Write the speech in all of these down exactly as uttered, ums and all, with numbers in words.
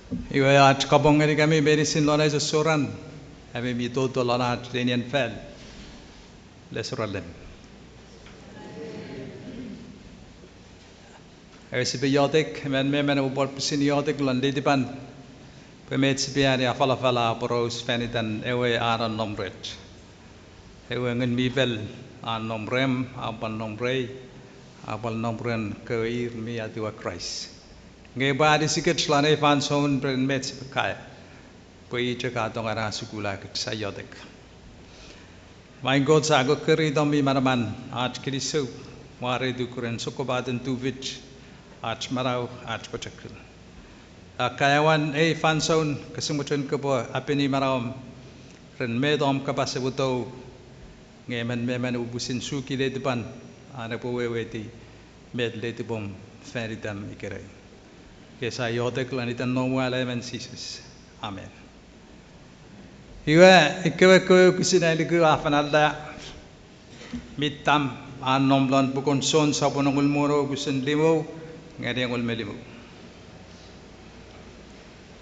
Iwe ach kapong ngenikemi meinisin lon ei sossoran, ami mi toto lon ach lenien fel, lesoralem. Ewe sipwe iotek, emon me emon epwe pwisin iotek lon letipan, pwe met sipwe ani afalafala aporous fan itan ewe a nonnom rech. Ewe Ngun mi Fel a nom rem, a pwal nom rei, a pwal nom ren kewe ir mi etiwa Kraist. Nge epwe anisikich lon ei fansoun ren met sipwe kaeo, pwe i chok a tongeni asukulakich. Sia iotek. Maing Kot, sia kokkori itom mi manaman, ach kinisou, mwareituk ren sokkopaten tufich, ach manau, ach pochokun. Akkaewin ei fansoun kose mochen kopwe apini manauom ren met om kapas epwe tou, nge emon me emon epwe pwisin suki letipan, an epwe weweiti met letipom fan itam ikenai. Ke sia iotek lon iten Noum we Aleman Jises. Amen. Iwe, ekkewe ekkewe wokisin ai luku a fen alla, mi tam, a nom lon puken Jon sopun engol me wonu wokisin limu ngeni engol me limu.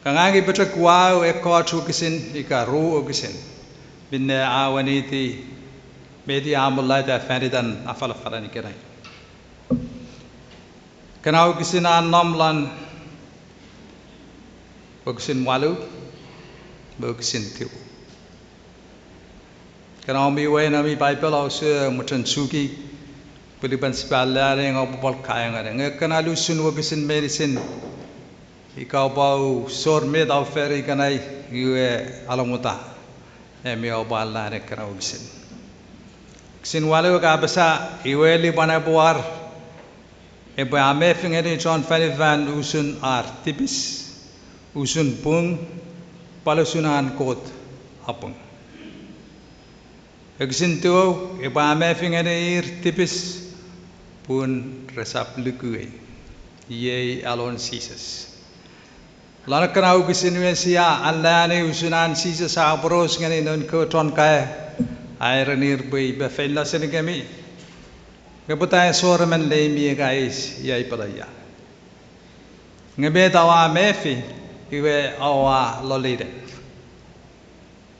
Ka ngang upwe chok uwau ekkoch wokisin ika ru wokisin, minne a weniti met a amolata fan itan afalafala ikenai. Ekkena wokisin a nom lon wokisin walu me wokisin tiu. Ekkena mi wewe non ami Paipel, ouse mochen suki, pwe lupwen sipwe alleani nge oupwe pwal kaeo ngeni. Nge ekkena lusun wokisin meinisin, ika oupwe sor met oua fori ikenai, iwe alomota, ami oupwe alleani ekkena wokisin. Wokisin walu ka apasa, iwe lupwen epwe war, epwe amefi ngeni chon fonufan usun ar tipis, usun pung, pwal usun an Kot apung. Wokisin tiu, epwe amefi ngeni ir tipis, pun resap lukuei. Iei alon Jises. Lon ekkena wokisin we sia alleani usun an Jises a aporous ngeni noun kewe chon kaeo, a erenir pwe ipwe feilo senikemi, nge pwata esor emon leimi ika eis ia ipwe feilo ia. Nge met oua mefi, iwe oua loleiden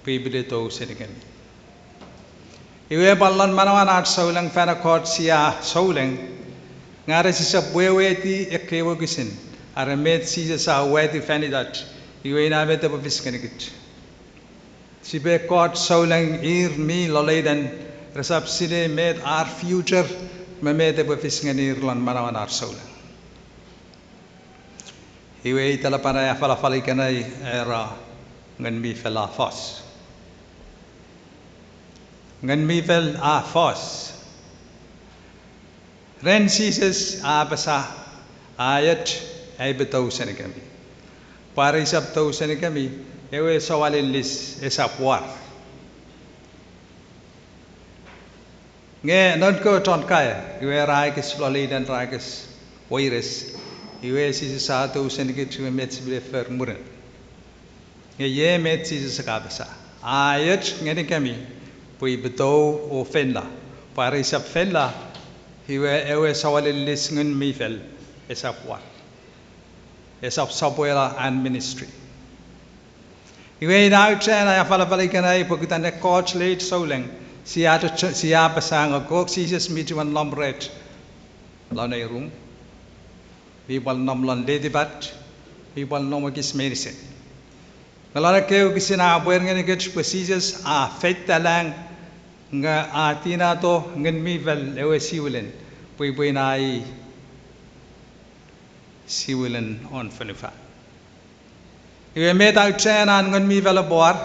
pwe ipwili tou senikemi. Iwe pwal lon manauan ach souleng fan ekkoch sia souleng, nge are sisap weweiti ekkei wokisin, are met Jises a uwato fan itach, iwe ina met epwe fis ngenikich. Sipwe ekkoch souleng ir mi loleiden, resap sinei met ar future, me met epwe fis ngenir lon manauan ar souleng. Iwe itelapan ai afalafal ikenai era Ngun mi Fel a fos. Ngun mi Fel a fos. Ren Jises a apasa, a och, aipwe tou senikemi. Pwe are isap tou senikemi, ewe Soualilis esap war. Nge noun kewe chon kaeo, iwe ra ekis loleiden, ra ekis weires, iwe Jises a tou senikich, iwe met sipwe le fori mwirin. Nge iei met Jises a apasa, a och ngenikemi pwe ipwe tou o feila, pwe are isap feila, iwe ewe Soualilis Ngun mi Fel esap war. Esap sopwelo an ministry. Iwe ina auchean ai afalafal ikenai pwe pokiten ekkoch leich souleng, sia, sia apasa nge Kot Jises mi chuen nom rech lon ei rum, mi pwal nom lon letipach, mi pwal nom ekis meinisin. Nge lon ekkei wokisin a pwar ngenikich pwe Jises a feita lang, nge a tinato Ngun mi Fel ewe siwilin, pwe ipwe ina i siwilin won fonufan. Iwe met auchean an Ngun mi Fel epwe war,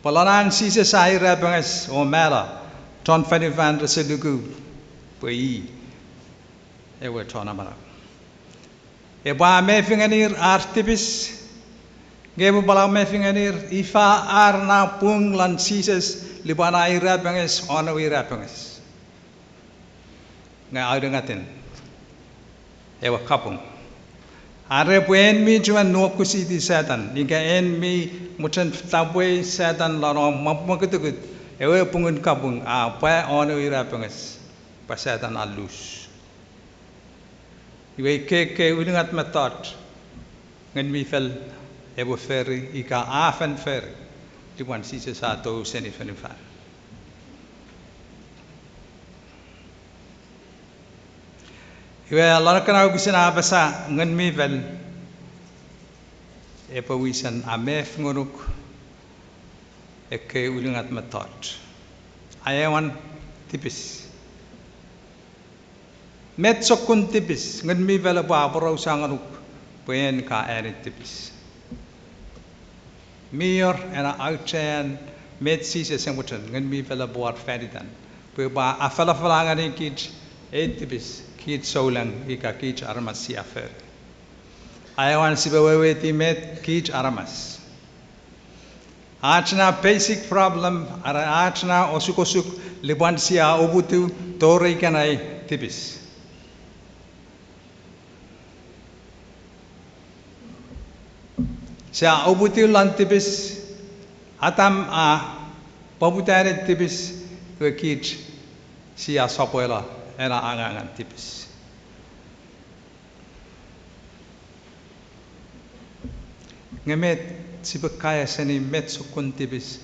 pwe lon an Jises a irapenges o mala, chon fonufan rese luku pwe i ewe Chon Amanau. Epwe amefi ngenir ar tipis, nge epwe pwal amefi ngenir ifa ar na pung lon Jises lupwen a irapenges won ewe irapenges. Nge aulungatin ewe kapung, are pwe en mi chuen nuokusiti Setan, ika en mi mochen tapwei Setan lon om mwakutukut, ewe pungun kapung a pwa won ewe irapenges, pwe Setan a lus. Iwe ikkei kei ulungat mettoch Ngun mi Fel epwe fori ika a fen fori lupwen Jises a tou seni fonufan. Iwe lon ekkena wokisin a apasa Ngun mi Fel epwe wisen amef ngonuk ekkei ulungat mettoch. Aewin, tipis. Met sokkun tipis Ngun mi Fel epwe aporausa ngonuk pwe en ka eani tipis? Mi wor ena auchean met Jises a mochen Ngun mi Fel epwe wor fan itan pwe epwe afalafala ngenikich ei tipis kich souleng ika kich aramas sia fori. Aewin, sipwe weweiti met kich aramas, ach na basic problem are ach na osukosuk lupwen sia uputiw tori ikenai, tipis. Sia uputiw lon tipis. Atam a poputani tipis, iwe kich sia sopwelo ena angangen tipis. Nge met sipwe kaeo seni met sokkun tipis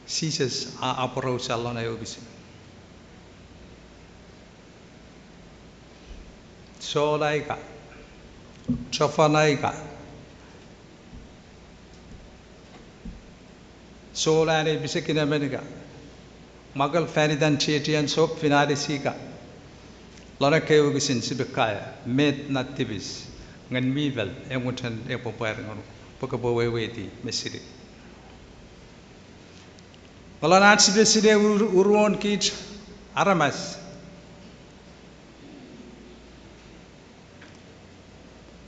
Jises a aporausa lon ei wokisin? Sola ika, chofona ika, sola ne pisekin emon ika, mwakel fan itan chiechian sop, finalisi ika. Lon ekkei wokisin sipwe kaeo met na tipis Ngun mi Fel a mochen epwe pwar ngonuk pwe kopwe weweiti me sinei. Nge lon ach sipwe sinei ur-, uruon kich aramas,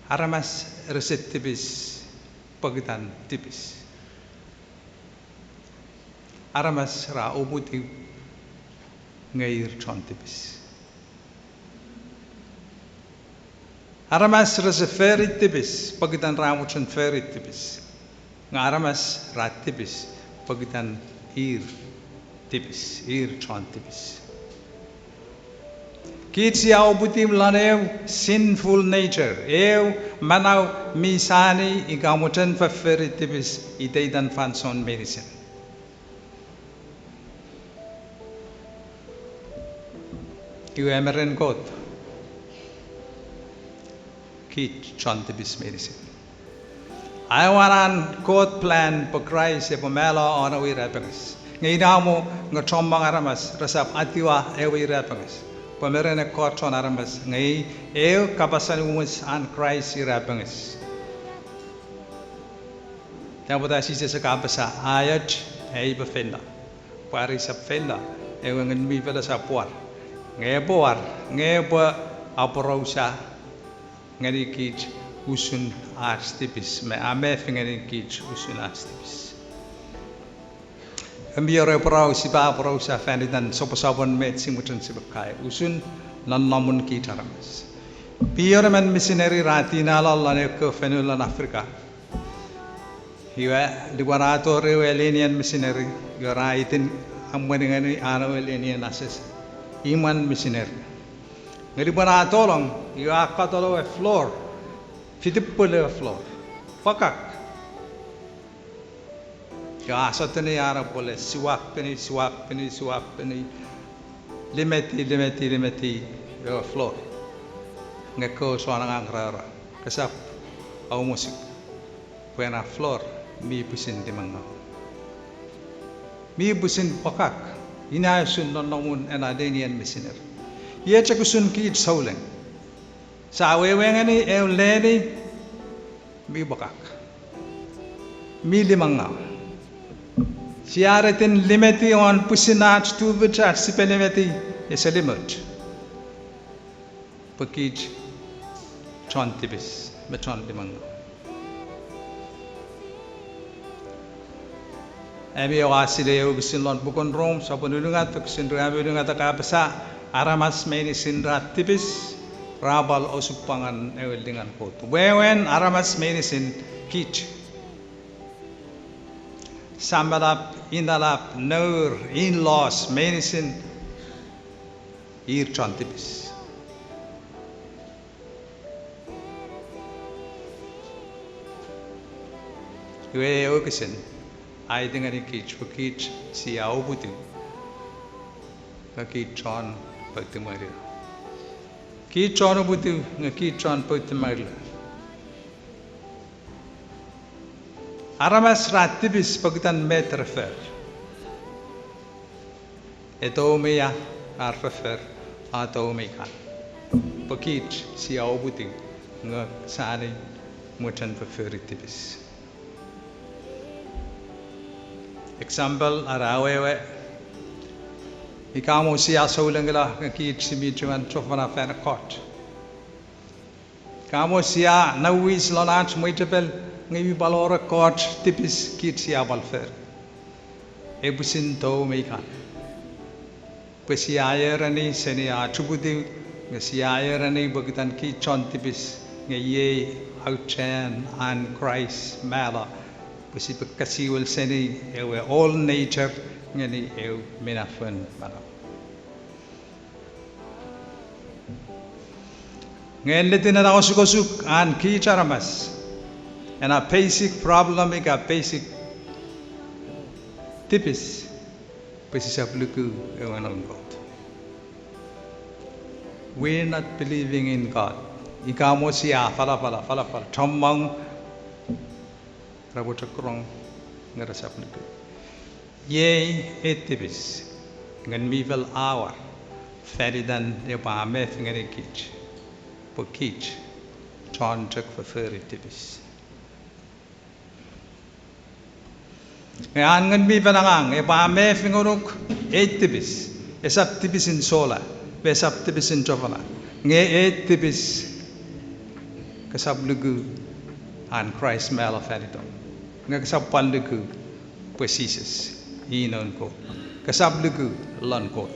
aramas rese tipis pokiten tipis. Aramas ra uputiw nge ir chon tipis. Aramas rese fori tipis pokiten ra mochen fori tipis. Nge aramas ra tipis pokiten ir tipis, ir chon tipis. Kich sia uputiw lon eu sinful nature, eu manau mi sani ika mochen fofori tipis iteitan fansoun meinisin. Iwe meren Kot, kich chon tipis meinisin. Aewin an Kot plan pwe Kraist epwe malo won ewe irapenges. Nge inamo nge chommong aramas resap etiwa ewe irapenges pwe meren ekkoch chon aramas, nge eu kapasen umwes an Kraist irapenges. Ina pwata Jises a apasa, a och, a ipwe feino. Pwe are isap feino, ewe Ngun mi Fel esap war. Nge epwe war, nge epwe aporausa ngenikich usun ach tipis me amefi ngenikich usun ach tipis. Mi wor ew poraus sipwe aporausa fan itan soposopen met sia mochen sipwe kaeo usun nonnomun kich aramas. Mi wor emon misineri ra tinalo lon ekkewe fonu lon Africa. Iwe, lupwen a tori ewe lenien misineri, iwe ra itin emweni ngeni an ewe lenien ases imwen misineri. Nge lupwen a tolong, iwe a katol ewe floor, fitipwul ewe floor, pwakak. Iwe a sotuni an epwele siwapeni, siwapeni, siwapeni, limeti, limeti, limeti ewe floor. Nge ekkewe chon angang ra era, kesap aumosuk, pwe ena floor mi pwisin limengau. Mi pwisin pwakak, ina usun nonnomun ena lenien misineri. Iei chok usun kich souleng. Sia wewe ngeni ew leni mi pwakak, mi limengau. Sia retin limeti won pwisin ach tufich ach sipwe limeti, ese limoch. Pwe kich chon tipis me chon limengau. Ami oua silei ewe wokisin lon puken Rom, sopun unungat, wokisin rue me unungat a apasa, aramas meinisin ra tipis, ra pwal osupwangen ewe lingen Kot. Wewen aramas meinisin, kich, samelap, inelap, nour, in-laws, meinisin ir chon tipis. Iwe ewe wokisin a aiti ngenikich pwe kich sia uputiw, nge kich chon poutimalula. Kich chon uputiw nge kich chon poutimalula. Aramas ra tipis pokiten met re for. Eto me ia, ar foffor, a tou me ikan. Pwe kich sia uputiw, nge sani mochen fofori tipis. Example, are awewe, ika mo sia soulengila nge kich si mi chuen chofona fan ekkoch. Ika mo sia nouwis lon ach mwichefel nge mi pwal wor ekkoch tipis kich sia pwal for. Epwe pwisin tou me ikan. Pwe sia ereni seni ach uputiw, nge sia ereni pokiten kich chon tipis, nge iei auchean an Kraist mala, pwe sipwe kasiwel seni ewe old nature ngeni ew minafon manau. Nge ennetin ena osukosuk an kich aramas, ena basic problem ika basic tipis, pwe sisap luku ewe Noun Kot. We're not believing in God. Ika mo sia afalafala, afalafala chommong, repwe chok rong, nge resap luku. Iei ei tipis Ngun mi Fel a war fan itan epwe amef ngenikich, pwe kich chon chok fofori tipis. Nge an Ngun mi Fel angang epwe amef ngonuk ei tipis, esap tipisin sola, me esap tipisin chofona, nge ei tipis kesap luku an Kraist mala fan itom. Nge kesap pwal luku pwe Jises i Noun Kot. Kesap luku lon Kot.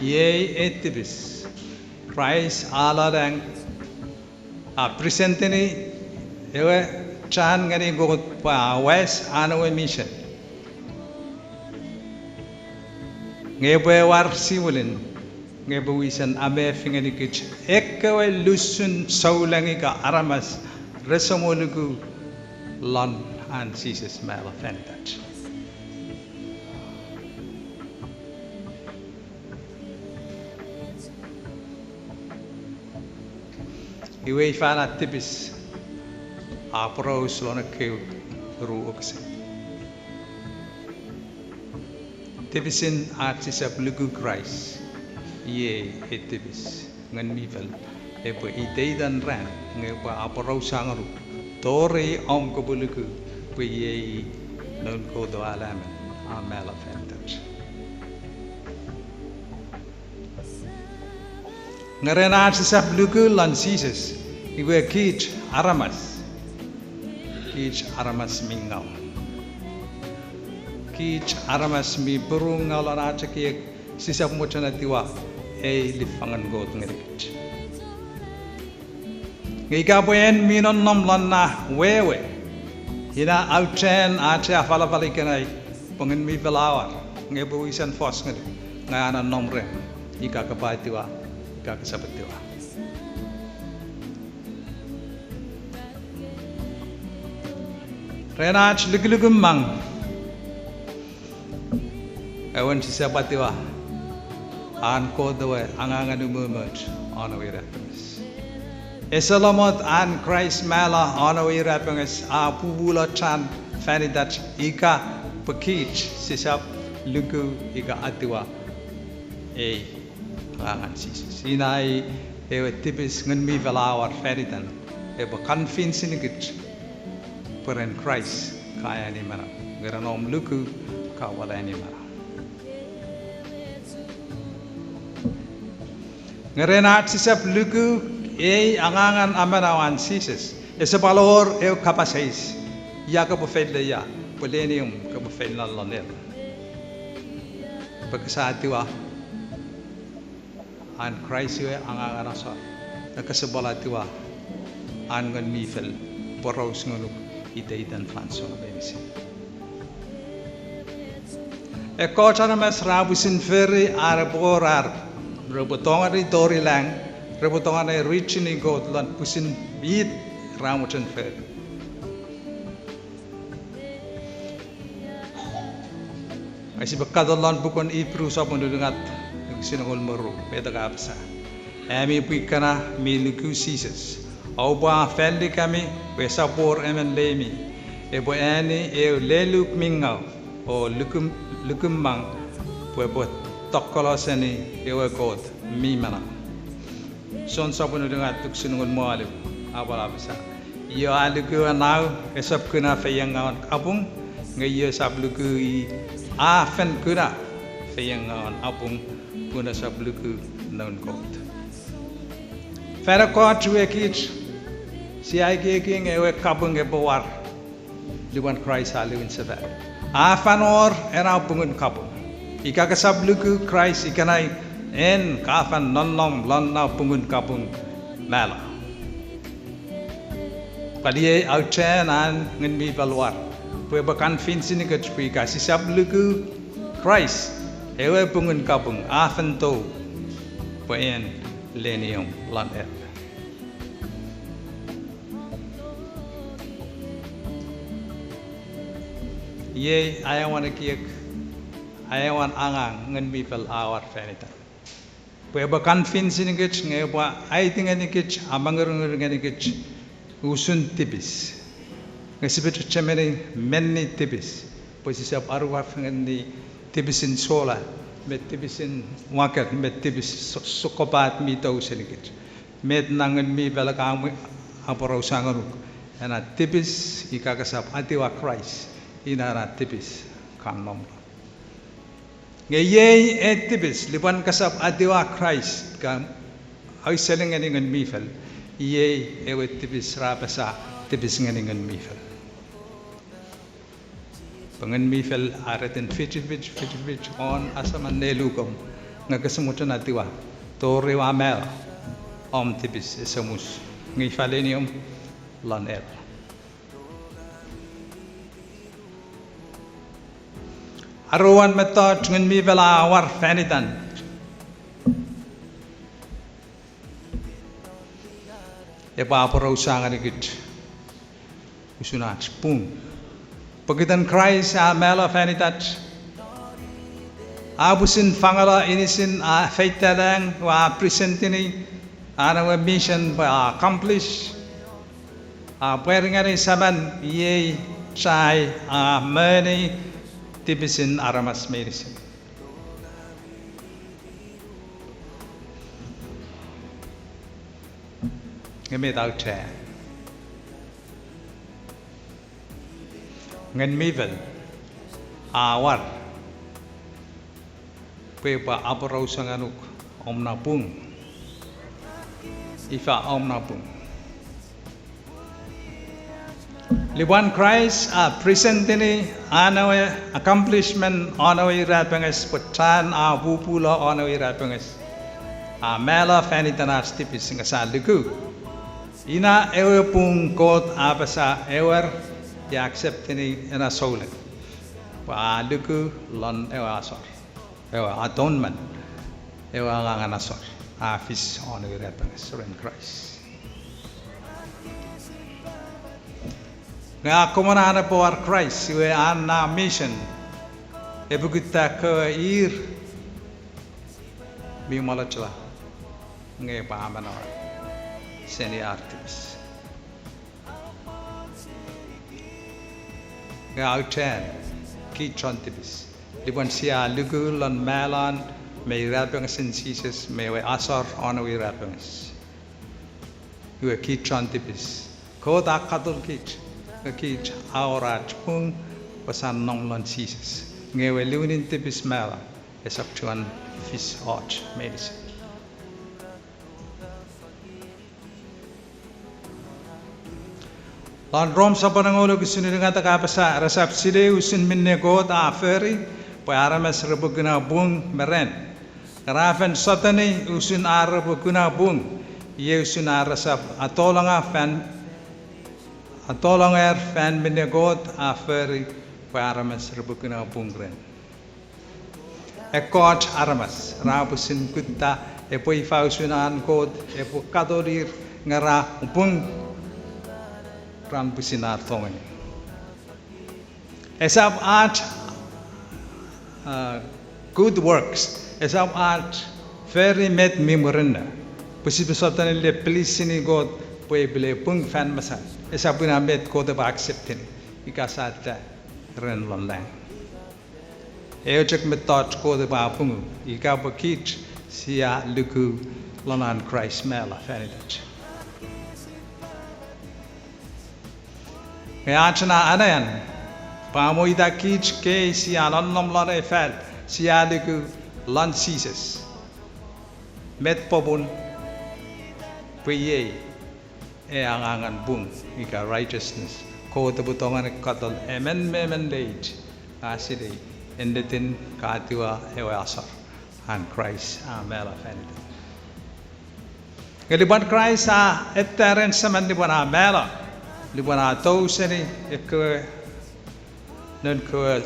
Iei ei tipis Kraist a lolong, a presentini ewe chan ngeni Kot pwe a wes an ewe mission. Nge epwe war siwilin, nge epwe wisen amef ngenikich ekkewe lusun souleng ika aramas rese mo luku lon an Jises mala fan itach. Iwe ifa na tipis a poraus lon ekkei ru wokisin? Tipisin ach sisap luku Kraist, iei ei tipis Ngun mi Fel epwe iteitan ran nge epwe aporausa ngonuk tori om kopwe luku pwe iei Noun Kot we Alamon a mala fan itach. Nge ren ach sisap luku lon Jises, iwe kich aramas, kich aramas mi ngau. Kich aramas mi purungau lon ach ekiek, sisap mochen etiwa ei liffangen Kot ngenikich. Nge ika pwe en mi nonnom lon na wewe, ina auchean ach afalafal ikenai pwe Ngun mi Fel a war, nge epwe wisen fos ngonuk, nge a nonnom ren, ika kopwe etiwa, ika kosap etiwa. Ren ach lukuluku mang, ewen sisap etiwa an Kot ewe angangen umoumoch won ewe irapenges. Ese lamot an Kraist mala won ewe irapenges a pupulo chan fan itach ika pwe kich sisap luku ika etiwa ei angangen Jises. Ina i ewe tipis Ngun mi Fel a war fan itan epwe convince-inikich pwe ren Kraist ka eani manau, nge ren om luku ka pwal eani manau. Nge ren ach sisap luku ei angangen amanau an Jises, ese pwal wor ew kapas eis, ia kopwe feilo ia, pwe leniom kopwe feilo lon hell. Pwe kosap etiwa an Kraist ewe angangen asor, nge kosap pwal etiwa an Ngun mi Fel poraus ngonuk iteitan fansoun meinisin. Ekkoch aramas ra pwisin fori ar epwe wor ar repwe tongeni tori lang, Repwe tongeni reachini Kot lon pwisin it ra mochen fori. Ai sipwe katon lon puken Ipru sopun ulungat, wokisin engol me ru, met a apasa: Ami pwi kana mi luku Jises, oupwe afallikami pwe esap wor emon leimi epwe ani eu leluk mi ngaw o lukum-, lukumang pwe epwe tokkolo seni ewe Kot mi manau. Jon sopun ulungat, wokisin engol me wanu, a pwal apasa: Io a luku ewe Nau esap kuna feiengauen kapung, nge io esap luku i a fen kuna feiengauen apung, pun esap luku Noun Kot. Fan ekkoch iwe kich sia ekieki nge ewe kapung epwe war lupwen Kraist a liwin sefan. A fen wor ena pungun kapung. Ika kesap luku Kraist ikenai, en ka fen nonnom lon na pungun kapung mala. Pwal iei auchean an Ngun mi Fel war, pwe epwe convince-ini kich pwe ika sisap luku Kraist, ewe pungun kapung a fen tou pwe en leniom lon hell. Iei aewin ekiek, aewin angang Ngun mi Fel a war fan itan, pwe epwe convince-ini kich nge epwe aiti ngeni kich, amangurungur ngeni kich usun tipis. Nge sipwe chechemeni menni tipis, pwe sisap aruaf ngeni tipisin sola, me tipisin waket, me tipis so-, sokkopat mi tou seni kich. Met na Ngun mi Fel a kan aporausa ngonuk, ena tipis, ika kesap etiwa Kraist, ina ena tipis ka nom. Nge iei ei tipis, lupwen kesap etiwa Kraist ka auseling ngeni Ngun mi Fel, iei ewe tipis ra apasa tipis ngeni Ngun mi Fel. Pwe Ngun mi Fel a retin fichifich, fichifich won asaman nelukom, nge kese mochen etiwa, tori ua mala, om tipis ese mus, nge ifa leniom? Lon hell. Aruan mettoch Ngun mi Fel a war fan itan, epwe aporausa ngenikich usun ach pung. Pokiten Kraist a mala fan itach, a pwisin fangalo inisin, a feita lang, a present-ini an ewe mission pwe a accomplish. A pwari ngeni Seman, iei chai a moni tipisin aramas meinisin. Nge met auchea? Ngun mi Fel a war pwe epwe aporausa ngonuk om na pung. Ifa om na pung? Lupwen Kraist a present-ini an ewe accomplishment won ewe irapenges, pwe chan a pupulo won ewe irapenges, a mala fan iten ach tipis nge sia luku. Ina ewe pung Kot a apasa ewer, i a accept-ini ena souleng, pwe a luku lon ewe asor, ewe atonement, ewe angangen asor a fis won ewe irapenges ren Kraist. Nge akkomw an epwe war Kraist, iwe an na mission epwe kutta ekkewe ir mi mwalochela nge epwe amanaua seni ar tipis. Nge auchean kich chon tipis, lupwen sia luku lon malan me irapengesin Jises me ewe asor won ewe irapenges, iwe kich chon tipis, Kot a katol kich nge kich a wor ach pung pwe sia nom lon Jises, nge ewe liwinin tipis mala esap chuen fis och meinisin. Lon Rom sopwun engol wokisin unungat a apasa, resap silei usun minne Kot a fori pwe aramas repwe kuna pung me ren. Nge ra fen sotuni usun ar repwe kuna pung, iei usun ar resap atolonga fan, atolongar fan minne Kot a fori pwe aramas repwe kuna pung ren. Ekkoch aramas ra pwisin kutta Epwe ifa usun an Kot epwe katolir nge ra pung ren pwisin ar tongeni? Esap ach good works, esap ach fori met mi murinno, pwe sipwe sotuni le pilisini Kot pwe epwe le pung fan mesan. Esap ina met Kot epwe acceptini ika sa ta ren lon lang. Eu chok mettoch Kot epwe apungu ika pwe kich sia luku lon an Kraist mala fan itach. Nge ach na anean pwe a mo ita kich kei sia nonnom lon ei fal, sia luku lon Jises. Met popun? Pwe iei ei angangen pung ika righteousness Kot epwe tongeni katol emon me emon leich, a silei ennetin katiwa ewe asor an Kraist a mala fan itach. Nge lupwen Kraist a etta ren Seman lupwen a mala, lupwen a tou seni ekkewe, noun kewe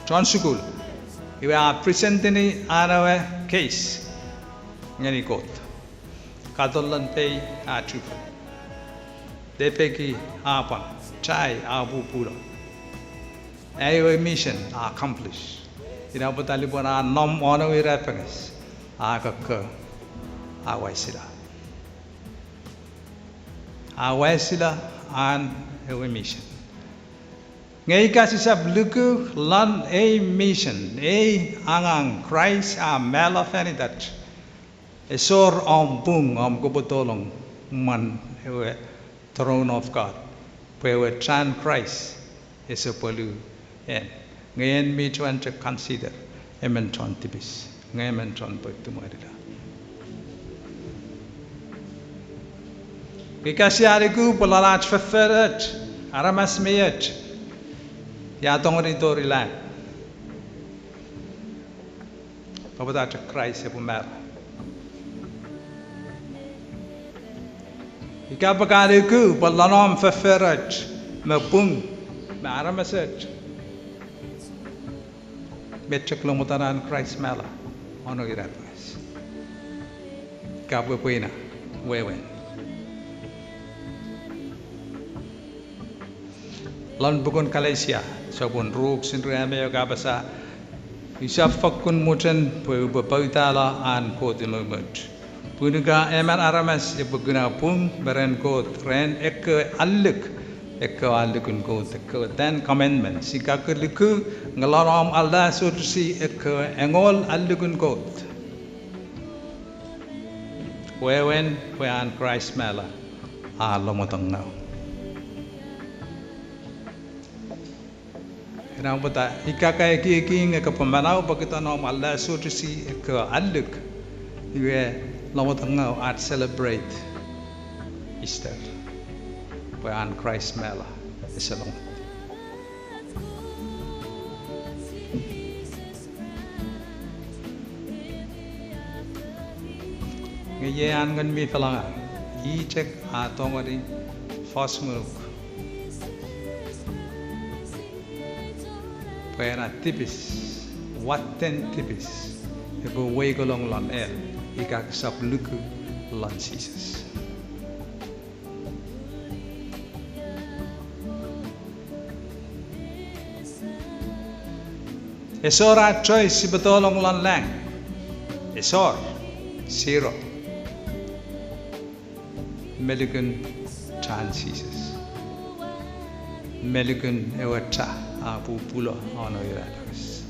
chon sukul, iwe a presentini an ewe case ngeni Kot. Katol lon pei a chufengen, lepeki a pwang, chai a pupulo. Ai ewe mission a accomplish. Ina pwata lupwen a nom won ewe irapenges, a kokko, a waisila. A waisila an ewe mission. Nge ika sisap luku lon ei mission, ei angang Kraist a mala fan itach, esor om pung om kopwe tolong mwen ewe throne of God, pwe ewe chan Kraist ese pwolu en. Nge en mi chuen chok consider emon chon tipis, nge emon chon pwe tumwelila. Ika sia luku pwe lon ach fofforoch, aramas mi och, sia tongeni tori lang. Pwapwata chok Kraist epwe mala. Ika pwe ka luku pwe lon om fofforoch me pung me aramasoch, met chok lomotan an Kraist mala won ewe irapenges? Ika pwe epwe ina wewen? Lon puken Galesia, sopun ru wokisin rue me ew, a apasa, usap fokkun mochen pwe upwe poutala an Kot umoumoch. Pun ika emon aramas epwe kuna pung me ren Kot ren ekkewe alluk, ekkewe allukun Kot, ekkewe Ten Commandments, ika ke luku nge lon om aleasochisi ekkewe engol allukun Kot, wewen pwe an Kraist mala a lomotongau. Ina pwata ika ka ekieki nge kopwe manau pokiten om aleasochisi ekkewe alluk, iwe lomotongau ach celebrate Easter, pwe an Kraist mala ese lomot. Nge iei an Ngun mi Fel angang, i chok a tongeni fos ngonuk pwe ena tipis, watten tipis, epwe weikolong lon el ika kosap luku lon Jises. Esor ach choice sipwe tolong lon lang. Esor, zero. Me lukun chan Jises, me lukun ewe cha a pupulo won ewe irapenges.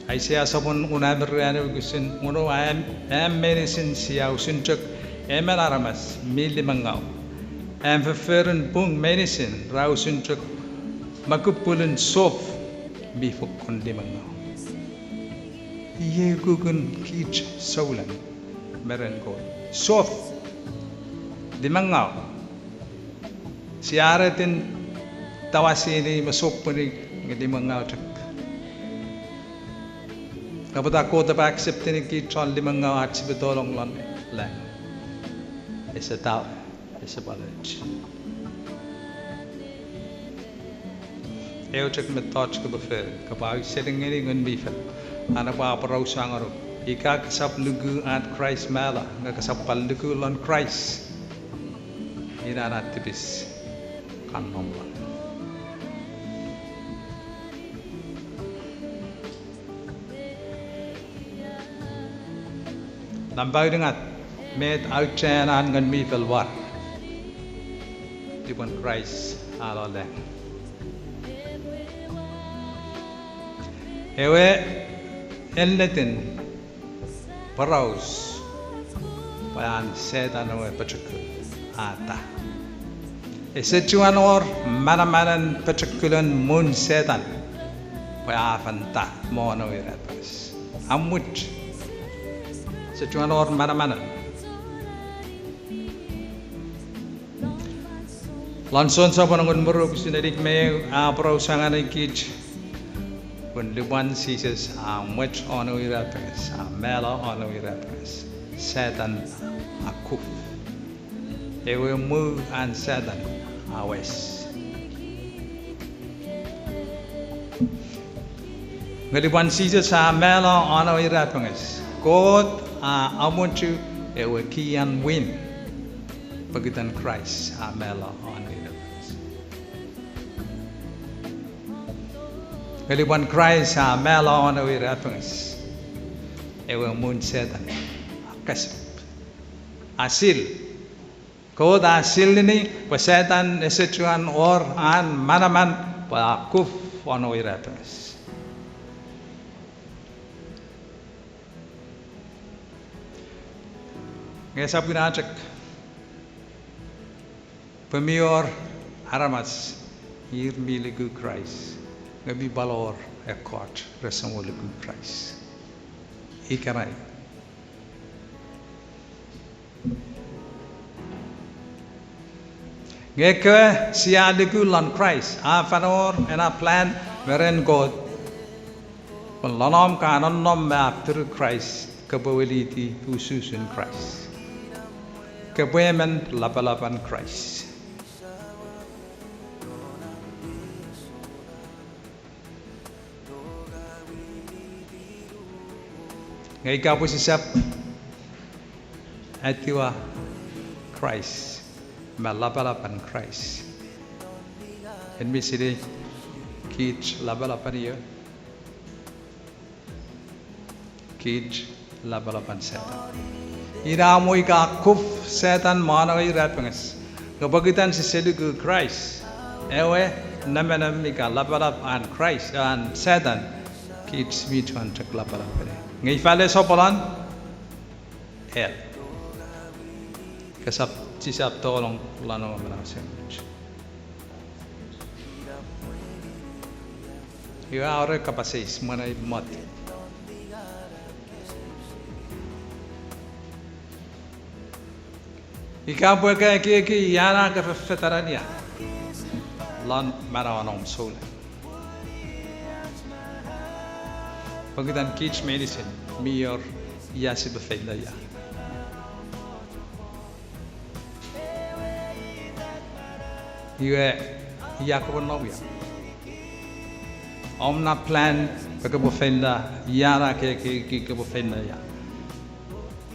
Aisea sopun unamere, ane wokisin wonu, am, am meinisin sia usun chok emon aramas mi limengau. Am fofforun pung meinisin ra usun chok mokupulun sof mi fokkun limengau. Iei ukukun kich souleng me ren Kot. Sof, limengau. Sia retin tawasini me sopwuni nge limengau chok. Nge pwata Kot epwe acceptini kich chon limengau ach sipwe tolong lon lang? Ese tau, ese pwal och. Eu chok mettoch kopwe fori, kopwe ausening ngeni Ngun mi Fel an epwe aporausa ngonuk. Ika kesap luku an Kraist mala, nge kesap pwal luku lon Kraist, ina na tipis kan nom lon. Nampa unungat, met auchean an Ngun mi Fel war lupwen Kraist a lolong? Ewe ennetin poraus pwe an Setan ewe pochokul a ta. Ese chuen wor manamanen pochokulen muun Setan pwe a fen ta me won ewe irapenges. A much. Ese chuen wor manamanen. Lon Jon sopwun engon me ruu wokisin inik me eu a aporausa ngeni kich pwe lupwen Jises a mwech won ewe irapenges, a mala won ewe irapenges, Setan a kuf. Ewe muu an Setan a wes. Nge lupwen Jises a mala won ewe irapenges, Kot a amwochu ewe kian win, pokiten Kraist a mala won ewe irapenges. Nge lupwen Kraist a mala won ewe irapenges, ewe muun Setan a kesip, a sil. Kot a silini pwe Setan ese chuen wor an manaman pwe a kuf won ewe irapenges. Nge esap ina chok, pwe mi wor aramas ir mi luku Kraist, nge mi pwal wor ekkoch rese mo luku Kraist ikenai. Nge ekkewe sia luku lon Kraist, a fen wor ena plan me ren Kot pwe lon om ka nonnom me apturu Kraist, kopwe weliti ususun Kraist. Kopwe emon lapalapan Kraist. Nge ika pwe sisap etiwa Kraist me lapalapan Kraist, en mi sinei kich lapalapan io? Kich lapalapan Setan. Ina mo ika kuf Setan me won ewe irapenges, nge pokiten sise luku Kraist, ewe nemenem ika lapalap an Kraist, an Setan, kich mi chuen chok lapalap ene. Nge ifa le soponon? El. Kesap, sisap tolong lon ewe manau esemuch. Iwe a wor kapas eis mwen ai mot. Ika pwe ka ekieki ia na ke fefetanen ia lon manauen om souleng. Pokiten kich meinisin mi wor ia sipwe feilo ia. Iwe, ia kopwe nom ia? Om na plan pwe kopwe feilo ia na ke, ke, ke, kopwe feilo ia?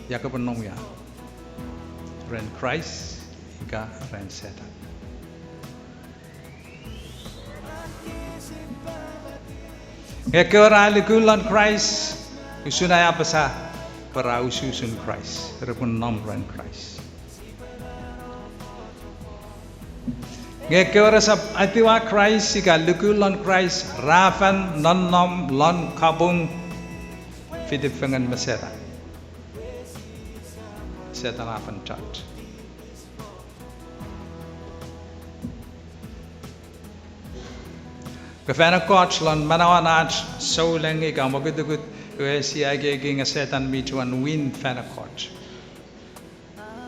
Ia kopwe nom ia? Ren Kraist ika ren Setan? Nge ekkewe ra luku lon Kraist, usun ai apasa, pwe ra usuusun Kraist, repwe nom ren Kraist. Nge ekkewe resap etiwa Kraist ika luku lon Kraist, ra fen nonnom lon kapung fitifengen me Setan. Setan a fen chach. Nge fan ekkoch lon manauan ach souleng ika mokutukut, iwe sia ekieki nge Setan mi chuen win fan ekkoch.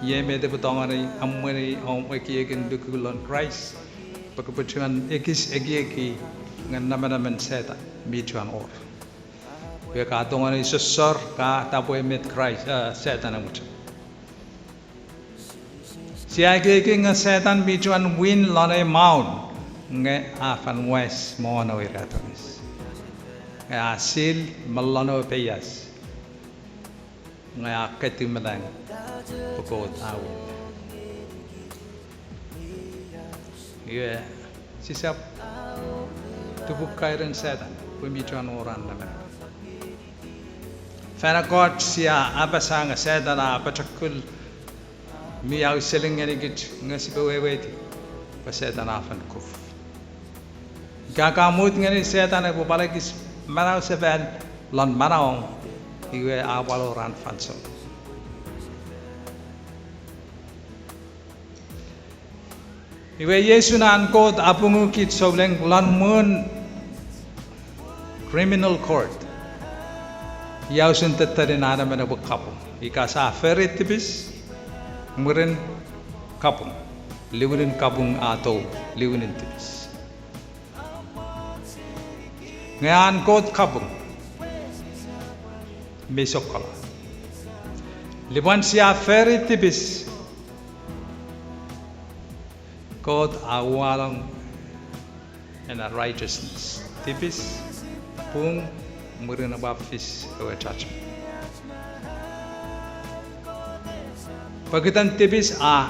Iei met epwe tongeni emweni om ekiekin luku lon Kraist, pwe kopwe chuen ekis ekieki nge nemenemen Setan mi chuen wor. Iwe ka tongeni sosor ka tapwe met Kraist, eh, Setan a mochen. Sia ekieki nge Setan mi chuen win lon ei maun, Nge a fen wes me won ewe irapenges. Nge a sil me lon ewe peias. Nge a ketiw me lang pwe Kot a win. Iwe, sisap tupukairen Setan pwe mi chon wor an nemenem. Fan ekkoch sia apasa nge Setan a pochokul, mi auseling ngenikich nge sipwe weweiti pwe Setan a fen kuf. Ika ka mut ngeni Setan epwe pwal ekis manausefal lon manauom, iwe a pwal wor an fansoun. Iwe iei usun an Kot apungu kich souleng lon mwun criminal court. Ia usun tettenin an emon epwe kapung. Ika sa fori tipis, mwirin kapung. Liwinin kapung a tou, liwinin tipis. Nge an Kot kapung mi sokkola. Lupwen sia fori tipis, Kot a walong ena righteousness. Tipis, pung, mwirin epwe fis ewe judgment. Pokiten tipis a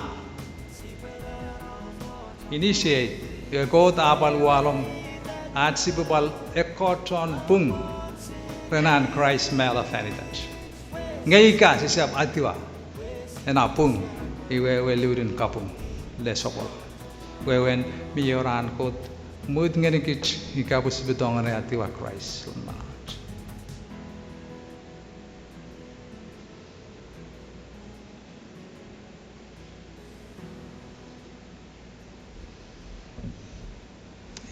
initiate, iwe Kot a pwal walong ach sipwe pwal ekkoch chon pung ren an Kraist mala fan itach. Nge ika sisap etiwa ena pung, iwe ewe liwinin kapung le sokkola. Wewen mi wor an Kot mut ngenikich ika pwe sipwe tongeni etiwa Kraist lon manauach.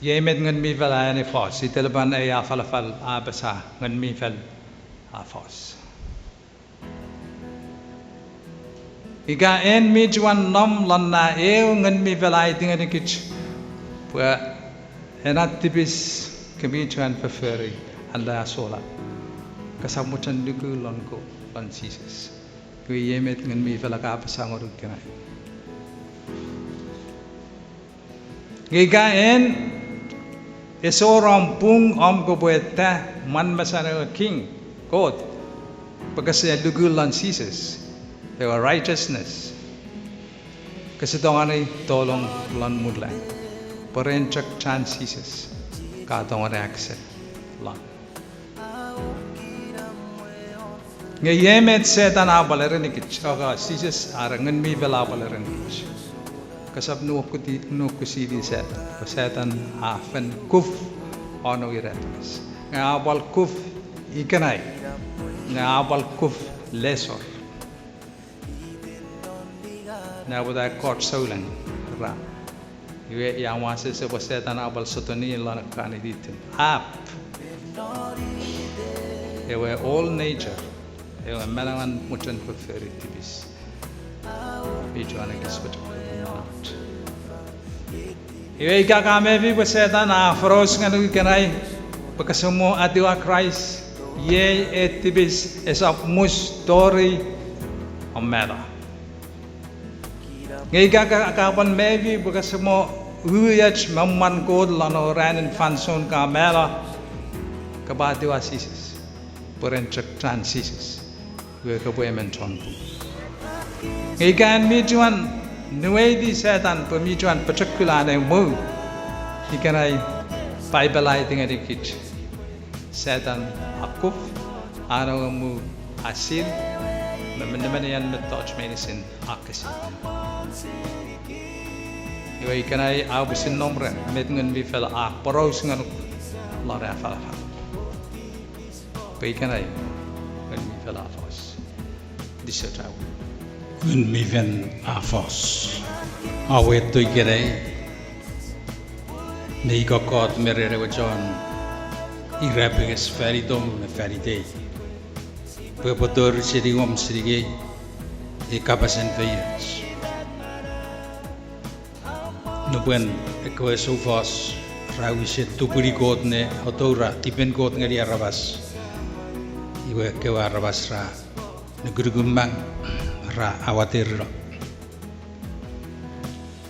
Iei met Ngun mi Fel a anefos, itelapen ei afalafal a apasa Ngun mi Fel a fos. Ika en mi chuen nom lon na eu Ngun mi Fel a aiti ngenikich pwe ena tipis ke mi chuen fofori, ale asola, kesap mochen nuku lon Kot, lon Jises. Iwe iei met Ngun mi Fel a apasa ngonuk ikenai. Nge ika en ese wor om pung om kopwe ta mwen mesan ewe king, Kot, pwe kese luku lon Jises, ewe righteousness, kese tongeni tolong lon muun lang. Pwe ren chok chan Jises ka tongeni access lon. Nge iei met Setan a pwal erenikich, ika Jises are Ngun mi Fel a pwal erenikich. Kesap nuokuti-, nuokusiti Setan, pwe Setan a fen kuf won ewe irapenges. Nge a pwal kuf ikenai. Nge a pwal kuf lesor. Nge pwata ekkoch souleng ra. Iwe ia mwa sese pwe Setan a pwal sotuni lon ekkan ititin. Ap. Ewe old nature. Ewe manauen mochen fofori tipis. Mi chuen ekis pochokul non ach. Iwe ika ka mefi pwe Setan a foros ngonuk ikenai pwe kese mo etiwa Kraist, iei ei tipis esap mus tori om mala. Nge ika ka, ka pwan mefi pwe kese mo uioch me mwen Kot lon ewe ranin fansoun ka mala, kopwe etiwa Jises pwe ren chok chan Jises, iwe kopwe emon chon pung. Nge ika en mi chuen nuweiti Setan pwe mi chuen pochokul an ei muu, ikenai Paipel a aiti ngenikich Setan a kuf, an ewe muu a sil, me nemenien mettoch meinisin a kesin. Iwe ikenai a pwisin nom ren met Ngun mi Fel a poraus ngonuk lon ei afalafal. Pwe ikenai Ngun mi Fel a fos. Ngun mi Fel a fos. A weto ikenai me i kokkot me ren ewe chon irapenges fan itom me fan itei, pwe epwe tori seni om seni kei ei kapasen feioch. Nupwen ekkewe soufos ra wisen tupuni Kot ne atoura tipen Kot ngeni aramas, iwe ekkewe aramas ra nukunukumang, ra awaterino.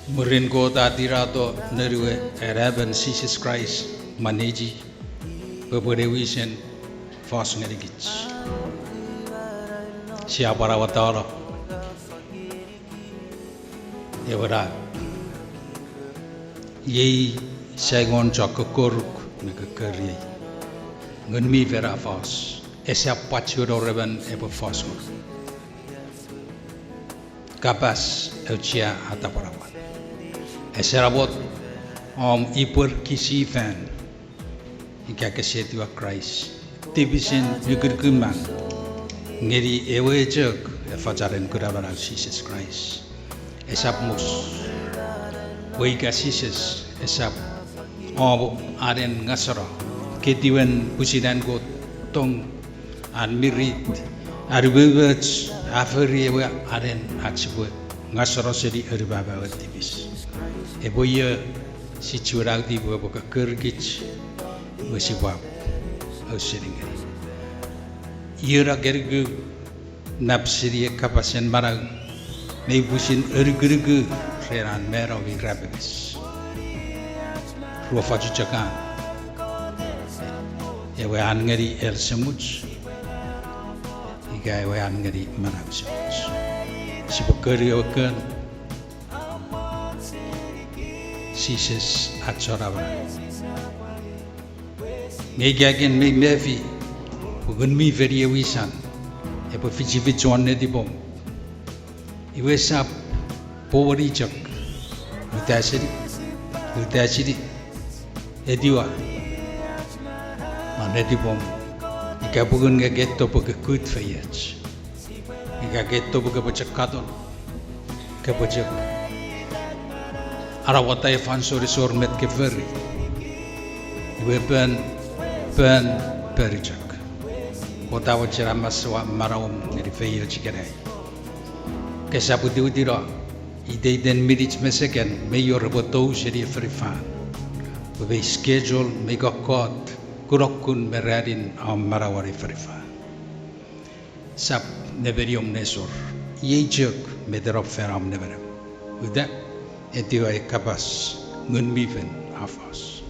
Mwirin Kot a tinato Noun we, Anaemon Jises Kraist, me Nechi, pwe epwe ne wisen fos ngenikich. Sia pwan awatano ewe na, iei saingon chon kokkoruk me kokkoriei. Ngun mi Fel a fos, esap pwan chuen wor emon epwe fos won. Kapas auchea a tapweno won. Ese namot om ipwer kisi fan ika kese etiwa Kraist. Tipisin nukunukumang ngeni ewe chok efoch anen Kuna Manau Jises Kraist. Esap mus. Pwe ika Jises esap om anen ngaseno, ketiwen pwisin an Kot tong, an mirit, an umoumoch, a fori ewe anen ach sipwe ngaseno seni anumama ewe tipis. Epwe io si chuen auti pwe epwe kokkorikich, pwe sipwap ausening ngeni. Io na keniku nap seni ei kapasen manau, mei pwisin anukunuku ren an mano mi irapenges. Ruofochu chok an, ewe an ngeni hell esemuch, ika ewe an ngeni manau esemuch. Sipwe kori ewe kon, Jises ach Chon Amanau. Nge ika ken mei mefi pwe Ngun mi Fel i ewe wisan epwe fichifich won netipom, iwe esap poweri chok, uta seni, uta seni, etiwa non netipom, ika pungun nge ke topwe ke kut feioch, ika ke topwe kepwe chok katon, kepwe chok anapwata ei fansoun ese wor met ke fori. Iwe pon, pon, pon chok. Kot a mochen amasoua manauom ngeni feioch ikenai. Kesap witiwiti no, iteiten minich me seken mei wor epwe tou seni ei fonufan, pwe mei schedule, mei kokkot kunokun me ranin om manau won ei fonufan. Sap nemeniom nesor, iei chok met eno fan om nemenem. Uta, etiwa ei kapas Ngun mi Fel a fos.